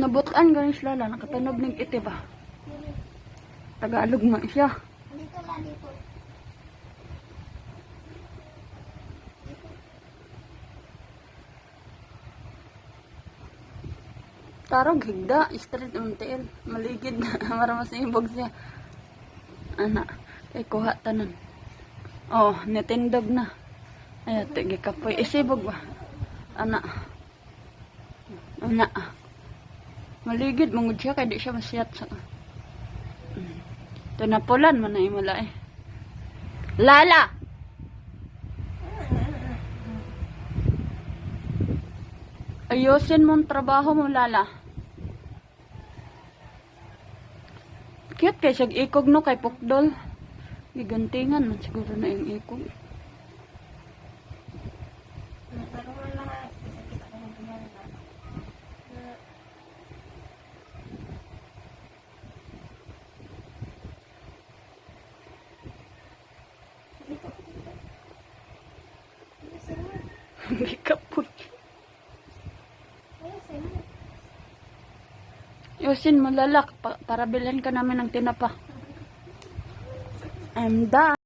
Nabutan ganin sila la, nakatanog ng iti ba? Tagalog man siya. Dito lang, dito. Tarog higda, street ang tiil. Maligid na, para masibog siya. Ana, kay kuha tanan. Oh, nitindog na. Ay, ate, gikapoy. Isibog ba? Ana. Ana. Maligid, mangud siya, kay di siya masiyat sa. Tinapulan man na imula eh. Lala! Ayusin mo ang trabaho mo, Lala. Cute kay siyag ikog no, kay Pukdol. Gigantingan man siguro na yung ikog. Pero man lang, kita ko ng ganyan na. Dito, dito. Ayusin mo. Gikapoy. Ayusin mo. Ayusin mo, Lala, para bilhin ka namin ng tinapa. I'm done.